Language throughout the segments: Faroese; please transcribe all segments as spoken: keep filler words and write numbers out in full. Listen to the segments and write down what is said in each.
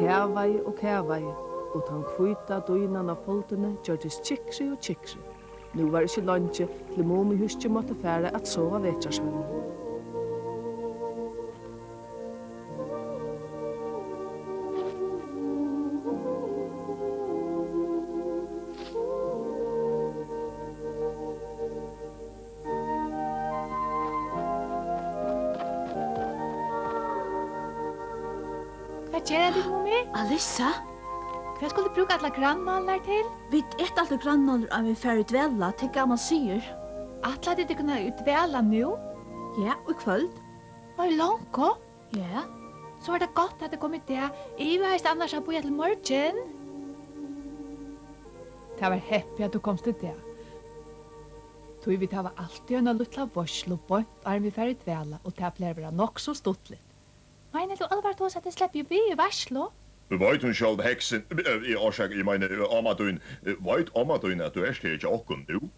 Kavaði og kavaði, og tann hvíta dýnan á foldini gjørdist tjykkri og tjykkri. Nú var ikki leingi, til Mumihúskið mátti fara at sova vetrarsvøvn. Hvat gera tit, Mumi? Alissa? Hvat skulu tit brúka allar grannálirnar til? Vit eta altíð grannálur, áðrenn vit fara í dvala, tað er gamal siður. Ætla tit tykkum í dvala nú? Ja, í kvøld. Og í longu? Ja. So var tað gott, at tað kom í dag. Eg ivaðist annars at bíða til morgin. Tað var heppið, at tú komst í dag. Tí vit hava altíð eina lítla veitslu beint áðrenn vit fara í dvala, og tað plagar at vera nokk so stuttligt. Meinar tú álvara, at eg sleppi við í veitslu? Veit hon sjálv, heksin, eh, eg orsaka, eg meini, eh, omma tín, eh, veit omma tín, at tú ert her hjá okkum nú?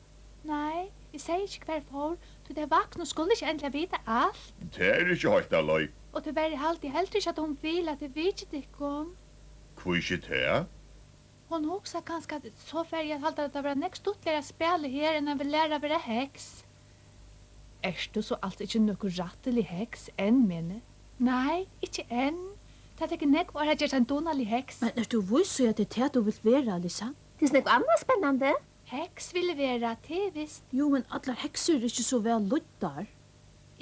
Nei, eg segði ikki, hvar eg fór, tí tey vaksnu skulu ikki endiliga vita alt. Tað er ikki heilt av leið. Og tíverri haldi eg heldur ikki, at hon vil, at eg vitji tykkum. Hví ikki tað? Hon hugsar kanska, at so fari eg at halda, at tað verða nógv stuttligari at spæla her, enn at læra at vera heks. Ert tú so als ikki nøkur rættilig heks enn, Mimi? Nei, ikki enn. Tað tekur nógv ár at gerast ein dugnalig heks. Men ert tú vís í, at tað er tað, tú vilt vera, Alissa? Tað er so nógv annað spennandi. Heks vil eg vera, tað er vist. Jú, men allar heksur eru ikki so væl lýddar.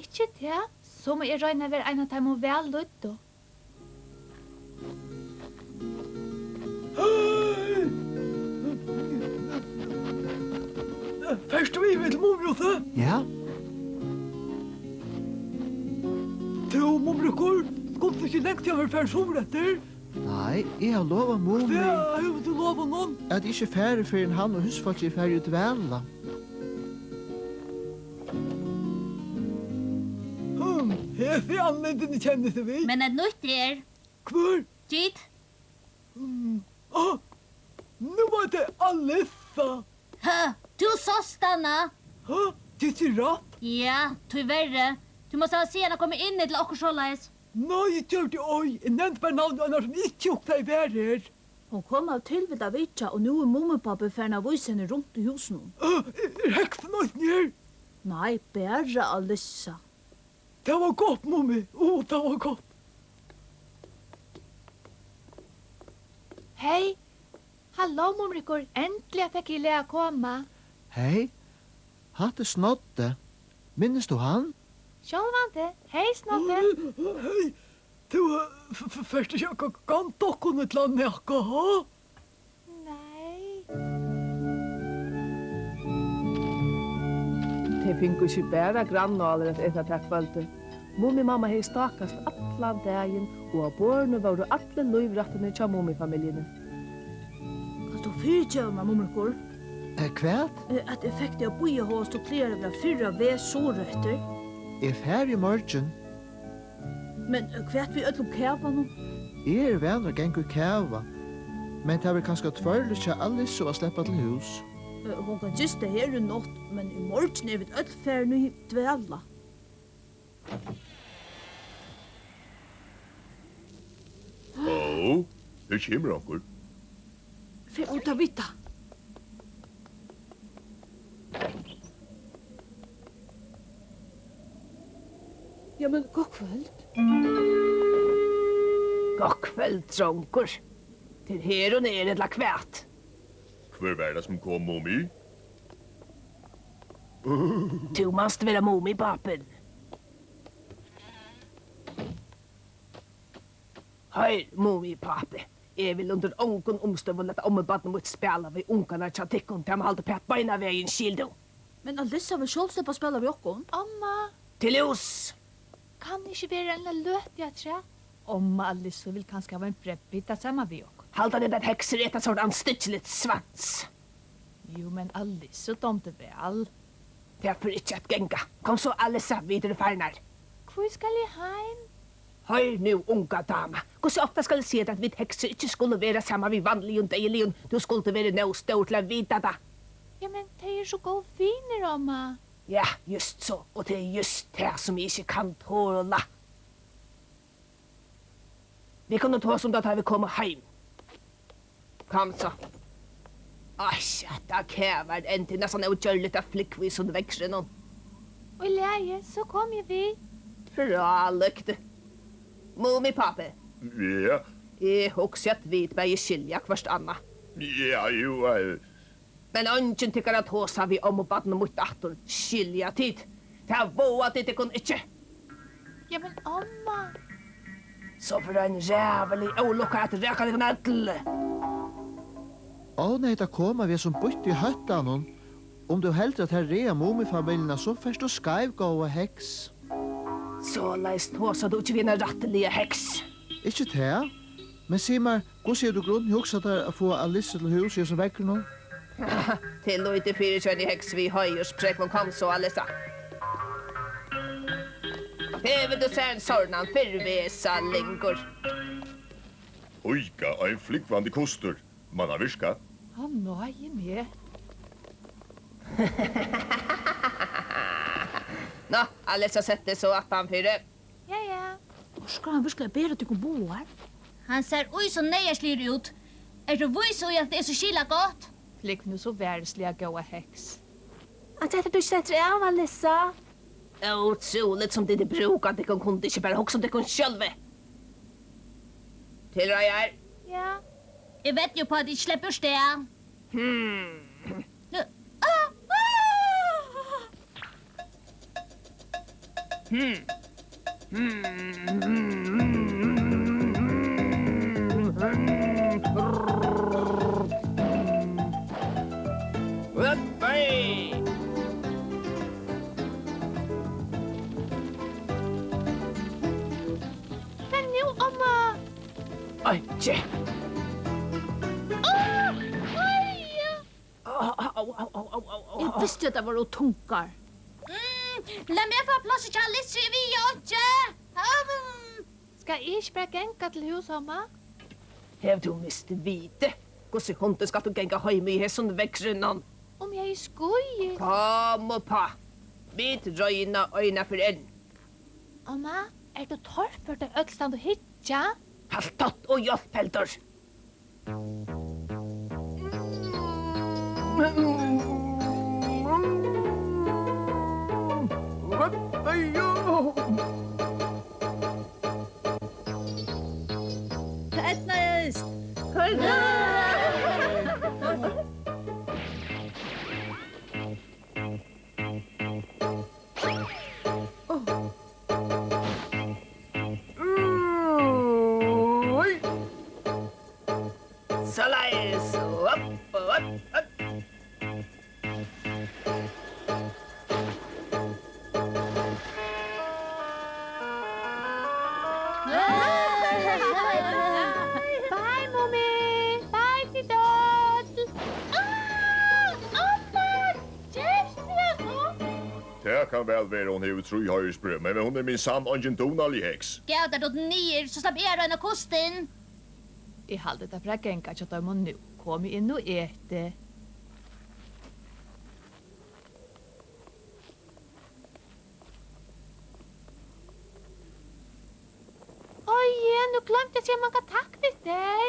Ikki tað, so má eg royna at vera ein av teimum væl lýddu. Fert tú yvir til Mumihúsið? Ja. Tú, Mumrikur, skuldi ikki langt síðan verið farin suðureftir? Nei, eg havi lovað Mumi. Hvat hevur tú lovað honum? At eg ikki fari, fyrr enn hann og húsfólkið er farið í dvala. Hm, hesi andlitini kenni eg við. Men eitt nýtt er. Hvør? Gitt. Mm, ah, nú var tað Alissa. Hø, tú sást hana. Hæ? Gitt er rætt? Ja, tíverri. Tú mást hava sæð hana koma inn ella okkurt soleiðis. Nei, eg gjørdi ei. Eg nevndi bara navnið á einari, sum ikki hugsaði var her. Hon kom av tilvild at vitja, og nú er Mumipápi farin at vísa henni runt í húsinum. Øh, er heksin eisini her? Nei, bara Alissa. Tað var gott, Mumi. Ó, tað var gott. Hey, halló, Mumrikur. Endiliga fekk eg í lag at koma. Hey, hatta er Snoddi. Minnist tú hann? Sjálvandi. Hey, Snoddi. Hey, tú, eh, f-, f-, fert ikki at g-, ganga okkum ella nakað, ha? Nei. Tey fingu ikki bara grannálur at eta tað kvøldið. Mumimamma hevði stákast allan dagin, og á borðinum vóru allir lívrættirnir hjá Mumifamiljuni. Kanst tú fyrigeva mær, Mumrikur? Eh, hvat? Eh, at eg fekk teg at bíða, hóast tú plagar at vera fyrr á veg suðureftir. Eg fari í morgin. Men, eh, hvat við øllum kavanum? Eg eri vanur at ganga í kava, men tað verður kanska tvørligt hjá Alice at sleppa til hús. Eh, hon kann gista her í nátt, men í morgin eru vit øll farin í dvala. Ó, her kemur onkur. Fer út at vita. Ja, men gott kvøld. Gott kvøld, drongur. Tað er her hon er, ella hvat? Hvør var tað, sum kom, Mumi? Tú mást vera Mumipápin. Hoyr, Mumipápi, eg vil undir ongum umstøðum lata ommubarnið mítt spæla við ungarnar hjá tykkum. Tað má halda uppat beinanvegin, skilur tú? Men Alissa vil sjálv sleppa at spæla við okkum. Omma! Til hús! Kann ikki vera eina løtu afturat? Omma Alissa vil kanska hava ein breyðbita saman við okkum. Halda tit, at heksur eta sovorðið andstyggiligt svans? Jú, men Alissa dámdi væl. Tað fer ikki at ganga. Kom so, Alissa, vit eru farnar. Hví skal eg heim? Hoyr nú, unga dama. Hvussu ofta skal eg siga tær, at vit heksur ikki skulu vera saman við vanligum deyðiligum? Tú skuldi verið nóg stór til at vita tað. Ja, men tey eru so góðir vinir, omma. Ja, júst so. Og tað er júst tað, sum eg ikki kann tola. Vit kunnu tosa um tað, tá vit koma heim. Kom so. Eish, hetta kavar enn, tað er næstan ógjørligt at flúgva í hesum veðrinum. Í lagi, so komi eg við. Frálíkt. Mumipápi. Ja? Eg hugsi, at vit bæði skilja hvørt annað. Ja, jú, eh, Men eingin tykkara tosar við ommubarn mítt aftur, skilja tit? Tað vága tit tykkum ikki. Ja, men omma. So fer ein ræðulig ólukka at raka tykkum øll. Ó nei, tað koma við sum býtt í høttanum. Um tú heldur, at tær ræða Mumifamiljuna, so fert tú skeiv, góða heks. Soleiðis tosar tú ikki við eina rættiliga heks. Ikki tað? Men sig mær, hvussu hevur tú grundin hugsað tær at fáa Alice til hús í hesum veðrinum? Tað er lítið fyri hjá eini heks við heiðursprógvum. Kom so, Alissa. Hevur tú sæð ein sovorðnan fyrr, vesalingur? Íka, ein flúgvandi kustur. Man hann virka? Hann náði meg. Ná, Alissa, sett teg so aftan fyri. Ja, ja. Orkar hann virkuliga at bera tykkum báðar? Hann sær í so neyðarsligur út. Ert tú vís í, at tað er so skilagott? Flúgv nú so varisliga, góða heks. At hetta tú ikki setur av, Alissa. Ótrúligt, sum tit brúka tykkum, kunnu tit ikki bara hugsa um tykkum sjálvi? Tilreiðar? Ja. Eg veddi upp á, at tit sleppa úr stað. Hmm. Ah, ah. Hmm. Men nú, omma! Einki. Á, oj! Au, au, au. Eg visti, at tær vóru ov tungar. Mm, lat meg fáa plássið hjá Lissu, eg vil einki. Au. Skal eg ikki bara ganga til hús, omma? Hevur tú mist vitið? Hvussu í hundin skalt tú ganga heim í hesum veðrinum? Um eg hevði skíð. Kom uppá. Vit royna eina ferð enn. Omma, er tað torført, at øll standa og hyggja? Halt tætt og hjálp heldur. Tað eydnaðist! Hurra! Soleiðis. Upp, upp, upp. Bye, Mumi. Bye, tit øll. Ah, omma, gerst tað so? Tað kann væl vera, hon hevur trý heiðursbrøv, men hon er minst eingin dugnalig heks. Gav tær tað niður, so slapp eg at royna kustin. Eg haldi, tað fer at ganga hjá teimum nú. Komið inn og etið. Oj, nú gloymdi eg at siga manga takk við tey.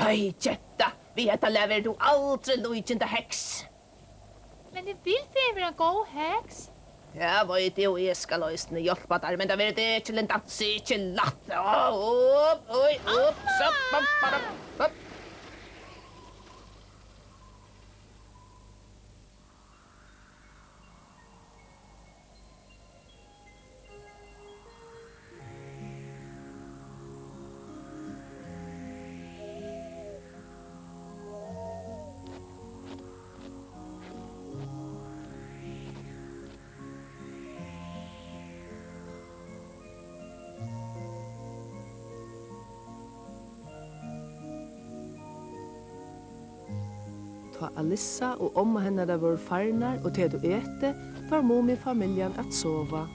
Oj, genta, við hetta lag verður tú aldri líkin ta heks. Men eg vil fegin vera ein góð heks. Ja, veit eg, og eg skal eisini hjálpa tær, men tað verður ikki, Linda, ikki lætt. Á, upp, oj, upp, upp, upp, upp, upp. Tá Alissa og omma hennara vóru farnar og tey høvdu etið, fór Mumifamiljan at sova.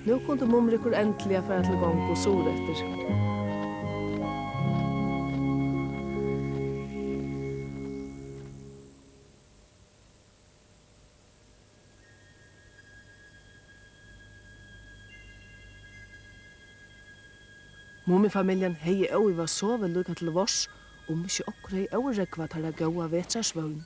Nú kundu Mumrikur endiliga fara til gongu suðureftir. Mumifamiljan hevði óivað sovið líka til várs, um ikki onkur hevði órógvað teirra góða vetrarsvøvn.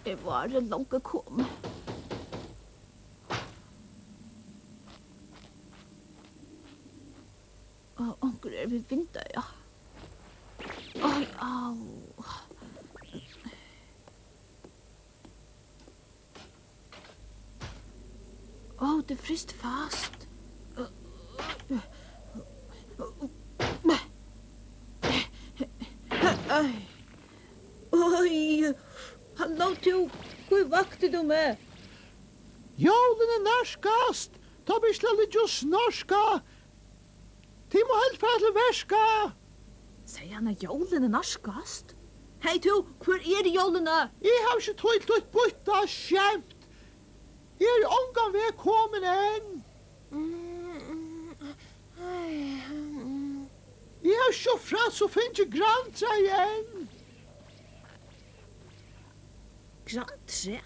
Er várið longu komið? Og onkur er við vindeygað. Oj, au. Ó, tað fryst fast. Oj, halló tú, hví vakti tú meg? Jólini nærkast, tá ber ikki til at liggja og snorka. Tit mugu helst fara til verka. Segði hann, at jólini nærkast? Hey tú, hvør eru jólini? Eg havi ikki tíð til títt býtta skemt. Eg eri ongan veg komin enn. Mm, mm, ai, mm. Eg havi ikki so frætt so fingið grantræið enn. Grantræ?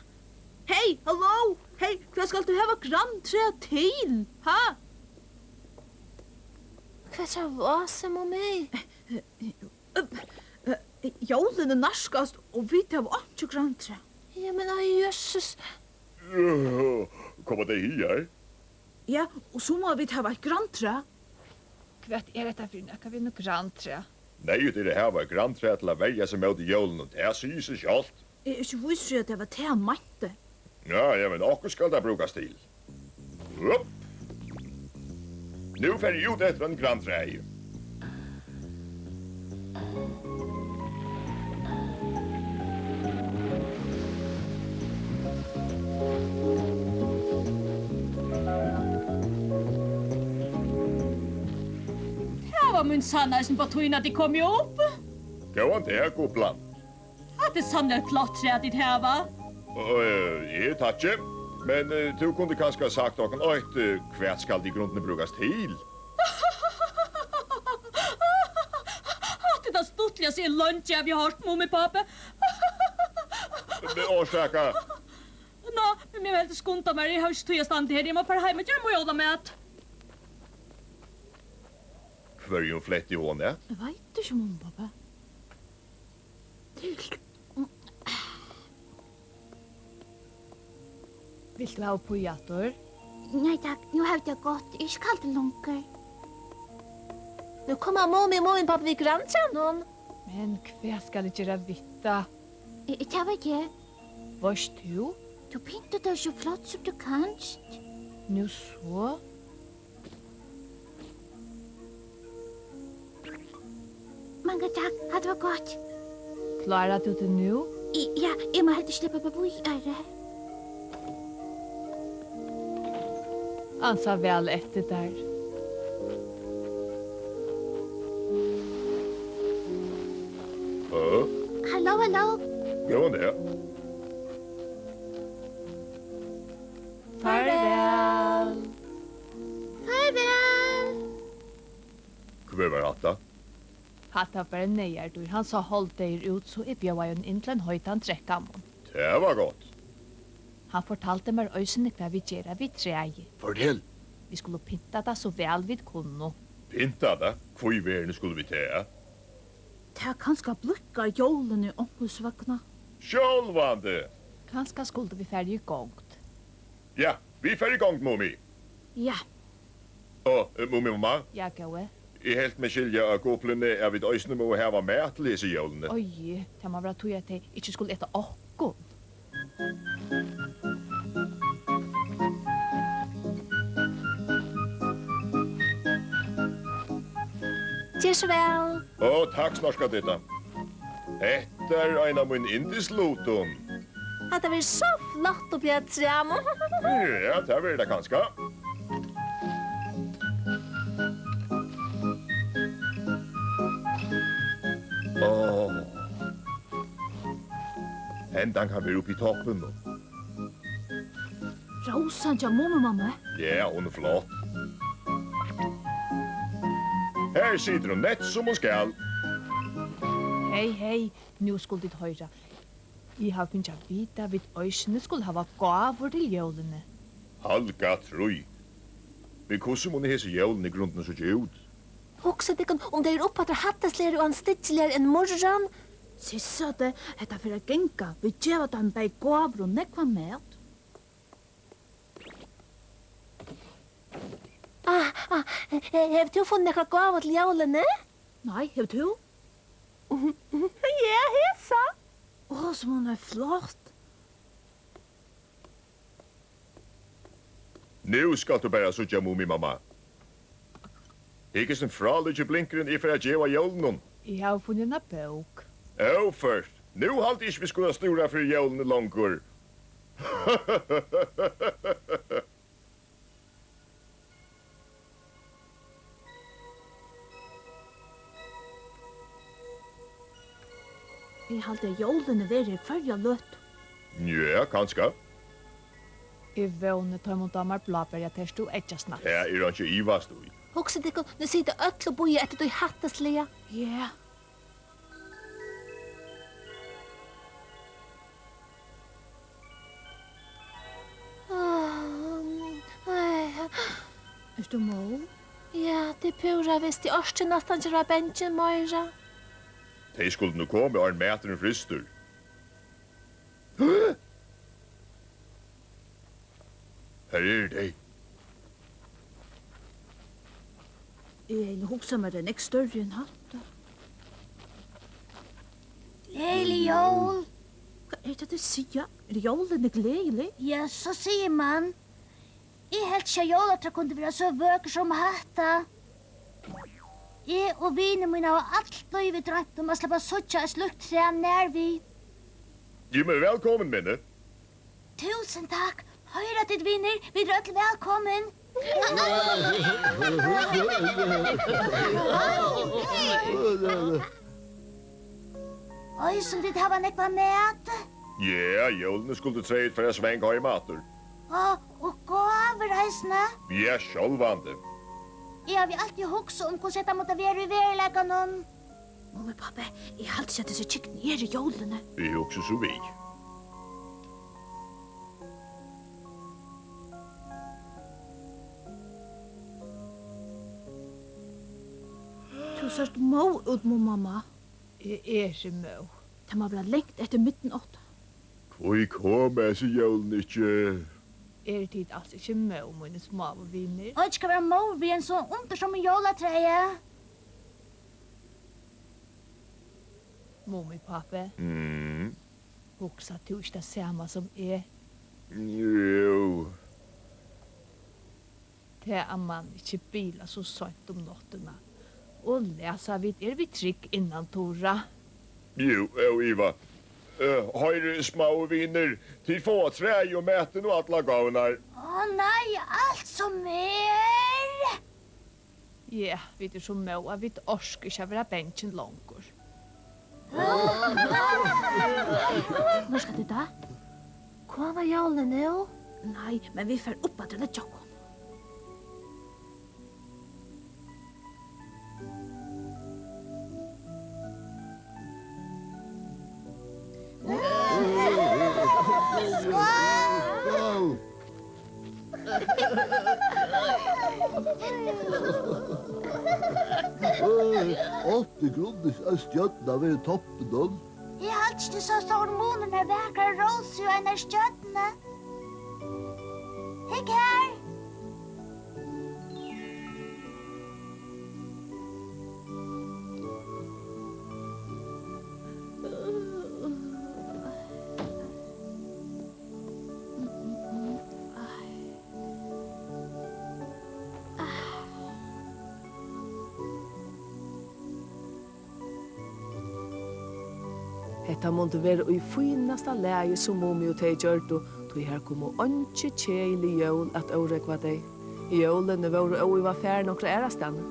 Hey, halló! Hey, hvat skalt tú hava grantræ til, ha? Hvat er vasi, Mumi? Jólini nærkast, og vit hava einki grantræ. Ja, men, á, jøsses. Koma tey higar? Ja, og so mugu vit hava eitt grantræ. Hvat er hetta fyri nakað við einum grantræ? Neyðugt er at hava eitt grantræ til at verja seg móti jólunum, tað sigur seg sjálvt. Eg eri ikki vísur í, at tað var tað, hann meinti. Ja, ja, men okkurt skal tað brúkast til. Upp. Nú fari eg út eftir einum grantræi. Tað var mín sann eisini uppá tíðina, at tit komu upp. Góðan dag, Gublan. Hatta er sanniliga eitt flott træ, tit hava. Eh, eg takki. Men, eh, tú kundi kanska sagt okkum eitt, eh, hvat skal tað í grundini brúkast til? Hatta er tað stuttligasta, eg leingi havi hoyrt, Mumipápi. Men orsaka. Ná, men eg má heldur skunda mær, eg havi ikki tíð at standa her, eg má fara heim og gera mær jólamat. Hvørjum fletti hon at? Eg veit ikki, Mumipápi. Vilt tú hava uppí aftur? Nei takk, nú havi eg tað gott. Eg eri ikki kaldur longur. Nú koma Mumi og Mumipápi við grantræunum. Men hvat skal eg gera við tað? Eg, eg, tað veit eg. Veitst tú? Tú pyntar tað so flott, sum tú kanst. Nú so. Manga takk, hatta var gott. Klárar tú teg nú? I, ja, eg má heldur sleppa upp á víðari. Ansa væl eftir tær. Halló, halló. Góðan dag. Farvæl. Farvæl. Hvør var hatta? Hatta var bara ein neyðardýr. Hann sá holdeyður út, so eg bjóðaði honum inn til ein heitan drekkamunn. Tað var gott. Hann fortaldi mær eisini, hvat vit gera við træið. Fortel. Vit skulu pynta tað so væl vit kunnu. Pynta tað? Hví í verðini skulu vit tað? Tað kanska blíðkar jólini onkursvegna. Sjálvandi. Kanska skuldu vit farið í gongd. Ja, vit fara í gongd, Mumi. Ja. Og, eh, Mumimamma? Ja, góði. Eg helt meg skilja á Gublini, at vit eisini mugu hava mat til hesi jólini. Oj, tað má vera tí, at tey ikki skulu eta okkum. Ger so væl. Ó, takk, Snorkaditta. Hetta er ein av mínum yndislutum. Hatta verður so flott uppi á trænum. Ja, tað verður tað kanska. Ó. Hendan kann vera uppi í toppinum. Rósan hjá Mumimammu? Ja, hon er flott. Her situr hon nett sum hon skal. Hey, hey, nú skulu tit hoyra. Eg havi fingið at vita, at vit eisini skulu hava gávur til jólini. Halga trý. Men hvussu munnu hesi jólini í grundini síggja út? Hugsið tykkum, um tey eru uppaftur hættisligari og andstyggiligari enn murran. Sissata, hetta fer at ganga. Vit geva teimum bæði gávur og nógvan mat. Ah, ah, he-, hevur tú funnið nakra gávu til jólini? Nei, hevur tú? Ja, hesa. Ó, sum hon er flott. Nú skalt tú bara síggja, Mumimamma. Hygg, hesin frálíki blinkurin eg fari at geva jólunum. Eg havi funnið eina bók. Óført. Nú haldi eg ikki, vit skulu stúra fyri jólini longur. Eg haldi, at jólini verða her hvørja løtu. Ja, kanska. Eg vóni, teimum dámar bláberjatertu og eggjasnaps. Tað er einki at ivast í. Hugsið tykkum, nú sita øll og bíða eftir tí hættisliga. Ja. Ah, ai. Ert tú móð? Ja, tað er púra vist. Eg orki næstan ikki at vera bangin meira. Tey skuldu nú komið, áðrenn maturin frystir. Har eru tey. Eg hevði nú hugsað mær tey nógv størri enn hatta. Gleðilig jól. Hvat er tað, tey siga? Eru jólini gleðilig? Ja, so sigur mann. Eg helt ikki, at jólatræ kundi vera so vøkur sum hatta. Eg og vinir mínir hava altíð droymt um at sleppa at síggja eitt slíkt træ nær við. Jú, men vælkomin, Minni. Túsund takk. Hoyra tit, vinir? Vit eru øll vælkomin. Oj, sum tit hava nógvan mat. Ja, jólini skuldu treyðugt fara í svang heim aftur. Og, og gávur eisini. Ja, sjálvandi. Eg havi altíð hugsað um, hvussu hetta mátti vera í veruleikanum. Mumipápi, eg haldi ikki, at hesi kyknini eru jólini. Eg hugsi so við. Tú sært móð út, Mumimamma. Eg eri móð. Tað má vera langt eftir midnátt. Hví koma hesi jólini ikki? Eru tit als ikki móð, mínir smáu vinir? Eitt skal vera móður við ein so undursom jólatræi. Mumipápi, mm, hugsar tú ikki tað sama sum eg? Jú. Tað, at mann ikki bilar so seint um náttina. Og læsa vit, eru vit trygg innandura. Jú, óivað. Eh, hoyr, smáu vinir, tit fáa træið og matin og allar gávurnar. Ó nei, alt sum er. Ja, vit eru so móð, at vit orka ikki at vera bangin longur. Nær skal tit tá? Koma jólini nú? Nei, men vit fara upp at leggja okkum. Skál! Átti grundis ein stjørna verið toppinum? Eg haldi ikki, tað er so stórur munur á einari vakra rósu og einari stjørnu. Hygg her! Hetta mundi vera í fínasta lagi, sum Mumi og tey gjørdu, tí har komu eingi keðilig jól at órógva tey. Jólini vóru óivað farin okkurt aðrastaðni.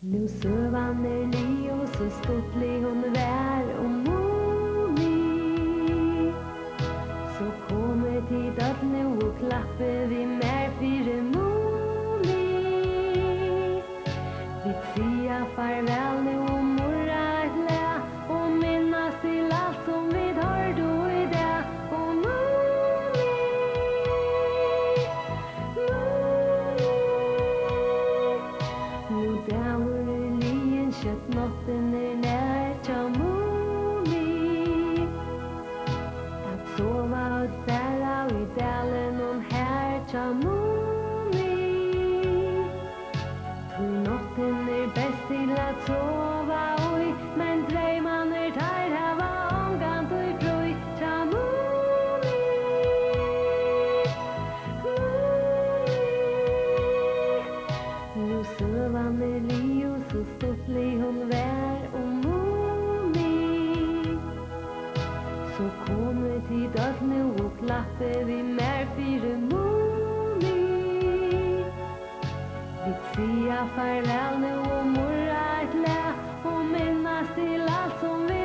Nú søgan er liðug, so stuttlig hon var um Mumi. So komið tit øll nú og klappið við mær fyri Mumi. Vit siga farvæl nú og murra eitt lag og minnast til alt sum vit hoyrdu í dag. Og Mumi, Mumi, nú dagur er liðin, skjótt náttin er nær hjá Mumi. At sova øll bara í dalinum har hjá Mumi. Tí náttin er best til at sova í, men dreymarnir, teir hava ongantíð frí hjá Mumi. Mumi. Nú søgan er liðug, so stuttlig hon var um Mumi. So komið tit øll nú og klappið við mær fyri Mumi. Vit siga farvæl nú og murra eitt lag og minnast til alt sum vit